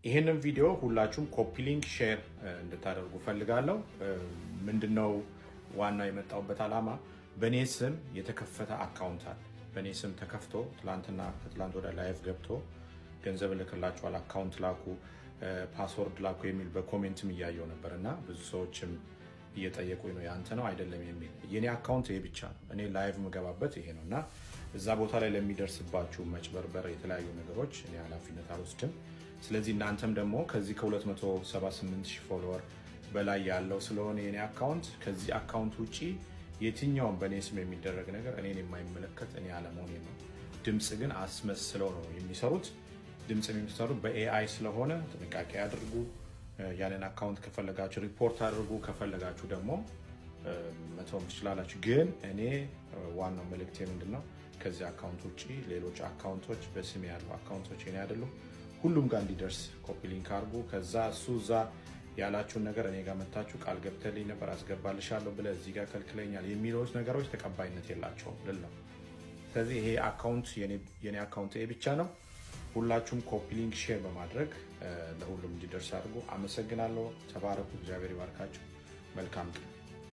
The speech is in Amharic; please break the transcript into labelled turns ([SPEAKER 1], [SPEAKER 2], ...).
[SPEAKER 1] ይህንን ቪዲዮ ሁላችሁም copy link share እንድታደርጉ ፈልጋለሁ። ምንድነው ዋናው የመጣሁበት ዓላማ? በእኔ ስም የተከፈተ account አለ። በእኔ ስም ተከፍቶ ትላንትና ከትላንት ወዲያ live ገብቶ ገንዘብ እልክላችኋል፣ account ላኩ፣ password ላኩ የሚል በ comment ም እያየው ነበር እና ብዙ ሰዎችም እየጠየቁኝ ነው ያንተ ነው አይደለም የሚል። የኔ account ይሄ ብቻ ነው። እኔ live የምገባበት ይሄ ነው እና እዛ ቦታ ላይ ለሚደርስባችሁ መጭበርበር፣ የተለያዩ ነገሮች እኔ ኃላፊነት አልወስድም። ስለዚህ እናንተም ደግሞ ከዚህ ከ278 ሺህ follower በላይ ያለው ስለሆነ የኔ account፣ ከዚህ account ውጪ የትኛውም በእኔ ስም የሚደረግ ነገር እኔን የማይመለከት እኔ አለመሆኔ ነው። ድምፅ ግን አስመስለው ነው የሚሰሩት። ድምፅ የሚሰሩት በ AI ስለሆነ ጥንቃቄ አድርጉ። ያንን account ከፈለጋችሁ ሪፖርት አድርጉ፣ ከፈለጋችሁ ደግሞ መተውም ትችላላችሁ። ግን እኔ ዋናው መልእክቴ ምንድን ነው? ከዚህ account ውጭ ሌሎች account ኦች፣ በስሜ ያሉ account ኦች የኔ አይደሉም። ሁሉም ጋር እንዲደርስ copy link አድርጉ። ከዛ እሱ እዛ ያላችሁን ነገር እኔ ጋር መታችሁ ቃል ገብተልኝ ነበር አስገባልሻለሁ ብለህ እዚህ ጋር ከልክለኛል የሚሉት ነገሮች ተቀባይነት የላቸውም ልል ነው። ስለዚህ ይሄ account የኔ account ይሄ ብቻ ነው። ሁላችሁም copy link share በማድረግ ለሁሉም እንዲደርስ አድርጉ። አመሰግናለሁ። ተባረኩ። እግዚአብሔር ይባርካችሁ። መልካም ቀን።